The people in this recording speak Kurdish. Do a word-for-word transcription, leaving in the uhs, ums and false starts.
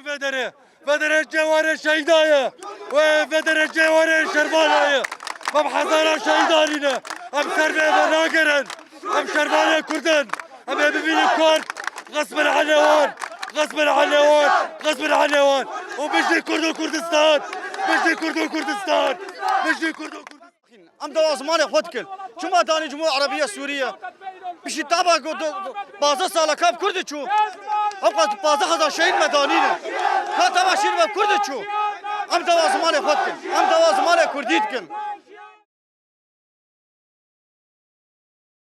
Vedere, vedere cêwarê şehîda ye. Wê vedere cêwarê şervala ye. Em hezara şehîdanî ne. Em ser vê venagerin. Em şervalê Kurd in. Em ê bibînin Kurd. Xesbin alê wan. Xesbin alê wan. Xesbin alê wan. Û bijî Kurd û Kurdistan. Bijî Kurd û Kurdistan. Bijî Kurd û Kurdistan. Em dawa zimanê xwe dikin. Çima danî Cumhur Erebiya Sûriye? Piştî taba ku du-, du-, pazdeh sala ka bi Kurd çû. Ew qas pazdeh hezar şehîd me danîne. Ka taba şîr be Kurd çû. Em dawa zimanê xwe dikin. Em dawa zimanê Kurdî dikin.